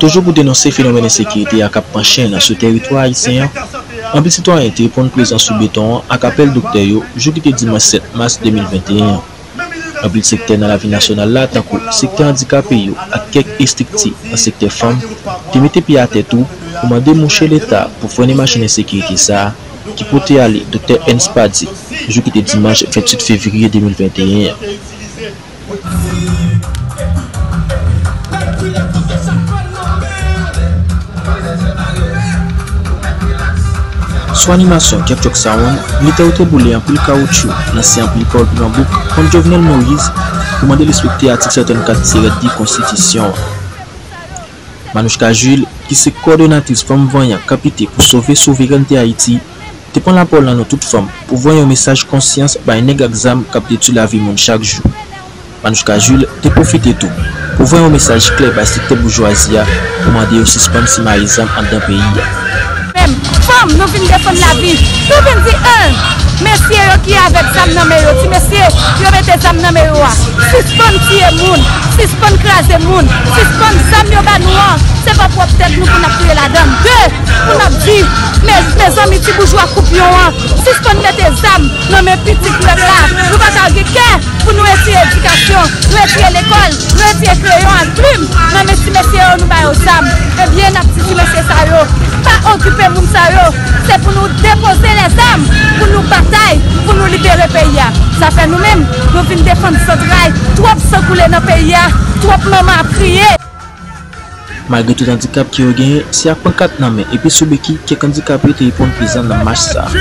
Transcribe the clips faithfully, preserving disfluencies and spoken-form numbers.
Toujou pou denonse fenomèn ensekirite a k ap pran chenn sou teritwa ayisyen an, anpil sitwayen te reponn prezan sou beton an ak apèl doktè yo, jou ki te dimanch sèt mas de mil venteyen an. Anpil sektè nan lavi nasyonal la, tankou sektè andikape yo ak kèk estrikti nan sektè fanm, te mete pye atè tou pou mande mouche Leta pou frennen machin ensekirite sa a ki pote ale doktè Ernst Pady, jou ki te dimanch venntuit fevriye de mil venteyen an. Sou animasyon Ketchup Sound, militè yo te boule anpil kawoutchou, lanse anpil pawòl piman bouk kont Jovenel Moïse pou mande l respekte atik senkann kat tirè de konstitisyon an. Manouchka Jules, ki se kowòdonatris Fanm Vanyan k ap lite pou sove souverènte Ayiti, te pran lapawòl nan non tout fanm pou voye yon mesaj konsyans bay nèg ak zam k ap detwi lavi moun chak jou. Manouchka Jules te pwofite tou pou voye yon mesaj klè bay sektè boujwazi a pou mande yo sispann simaye zam anndan peyi a. Menm fanm, nou vin defann lavi. Nou vin di, en, mesye yo ki avèk zam nan men yo, ti mesye, yo mete zam nan men yo a. Sispann tiye moun, sispann kraze moun, sispann zam yo ba nou an. Se pa pwòp tèt nou pou n ap touye ladan l. De, pou n ap di, me, mezanmi, ti boujwa koupyon an, sispann mete zam nan men pitit pèp la. Nou pa ka gen kè pou nou retire edikasyon, nou retire lekòl, nou retire kreyon ak plim nan men ti mesye yo, nou ba yo zam. Ebyen, n ap di ti mesye sa yo, pa okipe moun sa yo. Se pou nou depoze lèzam, pou nou batay, pou nou libere peyi a. Sa fè nou menm, nou vin defann zantray. Twòp san koule nan peyi a, twòp manman ap kriye. Malgre tout andikap ke yo genyen, se ak pankat nan men epi sou beki kèk andikape yo te reponn prezan nan mach sa a.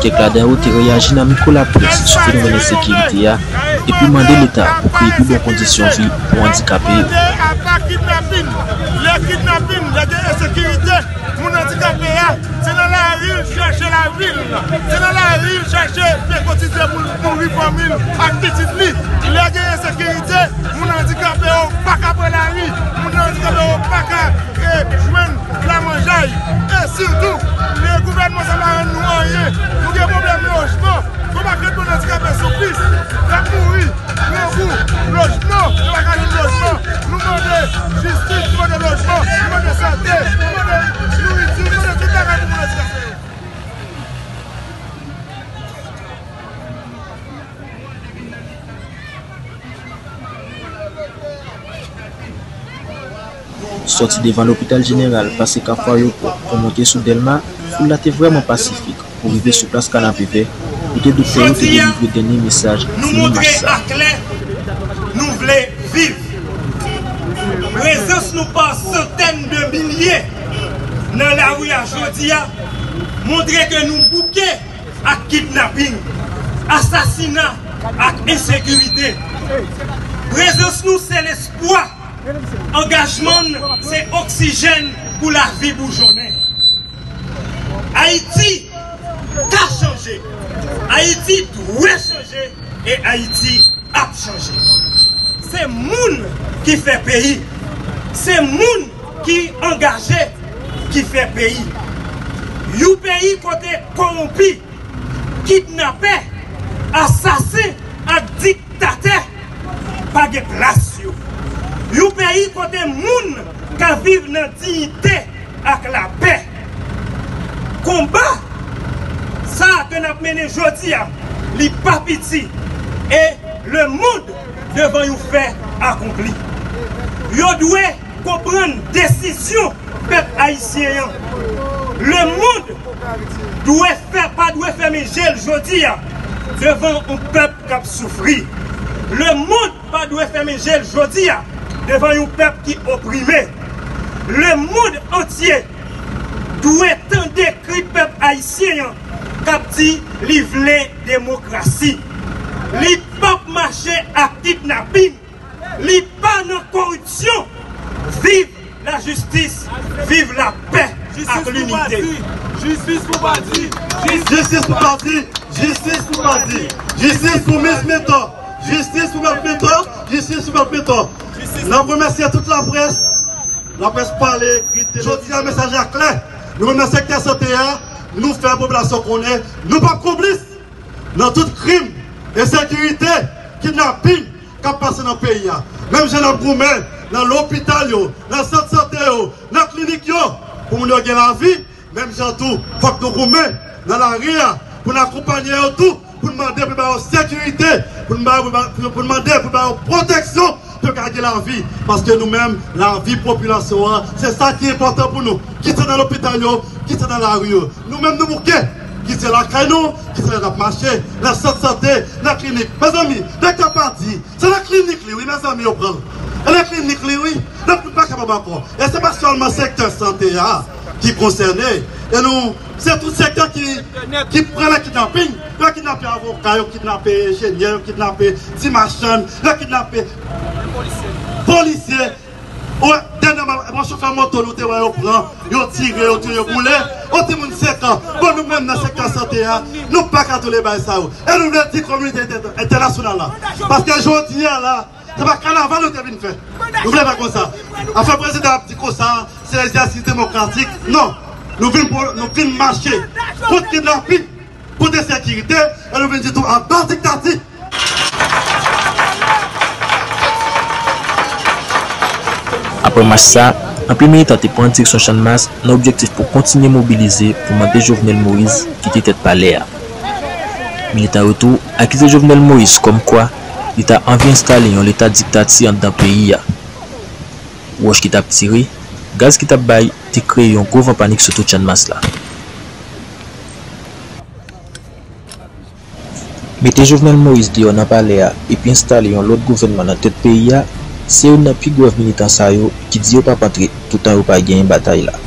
Kèk ladan yo te reyaji nan mikwo laprès sou fenomèn ensekirite a epi mande Leta pou kreye pi bon kondisyon vi pou andikape yo. Lè kidnapin, lè kidnapin, lè gen ensekirite, moun andikape a, se nan lari l chache lavi l. Se nan lari l chache fè kotidyen pou l nouri fanmi l ak pitit li. Lè gen ensekirite, moun andikape yo pa ka pran lari. Moun andikape yo pa ka, eh, jwenn lamanjay. E sitou, lè gouvènman sa pa rann nou anyen. Nou gen pwoblèm lojman. Gon pakèt moun andikape sou pis k ap mouri. Grangou, lojman, yo pa ka jwenn lojman. Nou mande jistis, nou mande lojman, nou mande sante, nou mande nouriti, nou mande tout bagay pou moun andikape yo. Sòti devan lopital jeneral, pase Kafou Ayewopò, pou monte sou Dèlma, foul la te vrèman pasifik pou rive sou plas Kanapevè, kote doktè yo te delivre dènye mesaj fini mach sa. Jodi a, nou montre aklè nou vle viv. Prezans nou pa santèn de milye nan lari a jodi a montre ke nou bouke ak kidnaping, asasina ak ensekirite. Prezans nou se lespwa. Angajman n se oksijèn pou lavi boujonnen. Ayiti ka chanje. Ayiti dwe chanje e Ayiti ap chanje. Se moun ki fè peyi. Se moun ki angaje ki fè peyi. Yon peyi kote kowonpi, kidnapè, asasen ak diktatè pa gen plas yo. Yon peyi kote moun ka viv nan diyite ak lapè. Konba sa ke n ap mennen jodi a, li pa piti e lemonn devan yon fè akonpli. Yo dwe konprann desizyon pèp ayisyen an. Lemonn dwe fè, pa dwe fèmen je l jodi a devan yon pèp k ap soufri. Lemonn pa dwe fèmen je l jodi a devan yon pèp ki oprime. Lemonn antye dwe tande kri pèp ayisyen an k ap di li vle demokrasi. Li p ap mache ak kidnapin. Li pa nan koripsyon. Viv lajistis, viv lapè ak linite. Jistis pou Padi! Jistis pou Padi! Jistis pou Padi! Jistis pou Mis Mentor! Jistis pou Mèt Mentor! Jistis pou Mèt Mentor! N ap remèsye tout laprès. Laprès pale, ekri, televizyon. Jodi a, mesaj la klè. Nou menm nan sektè sante a, nou fè popilasyon konnen nou p ap konplis nan tout krim, ensekirite, kidnapin k ap pase nan peyi a. Menm jan n ap goumen, nan lopital yo, nan sant sante yo, nan klinik yo, pou moun yo gen lavi. Menm jan tou, fòk nou goumen nan lari a pou n akonpanye yo tou, pou n mande pou ba yo sekirite, pou n ba yo, pou n mande pou ba yo pwoteksyon, pou yo ka gen lavi. Paske nou menm, lavi popilasyon an, se sa ki enpòtan pou nou. Kit se nan lopital yo, kit se nan lari yo. Nou menm nou bouke, kit se lakay nou, kit se lè n ap mache, nan sant sante, nan klinik. Mezanmi, doktè pa di, se nan klinik li, wi, mezanmi, yo pran l. E nan klinik li, wi. Donk, nou pa kapab ankò. E se pa sèlman sektè sante a ki konsène. E nou, se tout sektè ki, ki pran nan kidnaping. Yo kidnape avoka, yo kidnape enjenyè, yo kidnape ti machann, yo kidnape polisye. Ou wè, dènyèman, bon, chofè moto nou te wè yo pran, yo tire, yo touye, yo boule. Yon timoun senk an. Bon, nou menm nan sektè sante a, nou pa ka tolere bagay sa yo. E nou vle di kominote entè-, entènasyonal la. Paske jodi a la, se pa kanaval nou te vin fè. Nou vle fè konsa. Afè prezidan ap di konsa, se egzèsis demokratik. Non. Nou vin pou, nou vin mache kont kidnaping, pou de sekirite, e nou vin di tou anba diktati. Apre mach sa, anpil militan te pran direksyon Channmas nan objektif pou kontinye mobilize pou mande Jovenel Moïse kite tèt palè a. Militan yo tou akize Jovenel Moïse kòmkwa li ta anvi enstale yon leta diktati anndan peyi a. Wòch ki t ap tire, gaz ki t ap bay te kreye yon gwo van panik sou tout Channmas la. Mete Jovenel Moïse deyò nan palè a epi enstale yon lòt gouvènman nan tèt peyi a, se youn nan pi grav militan sa yo ki di yo p ap antre toutan yo pa genyen batay la.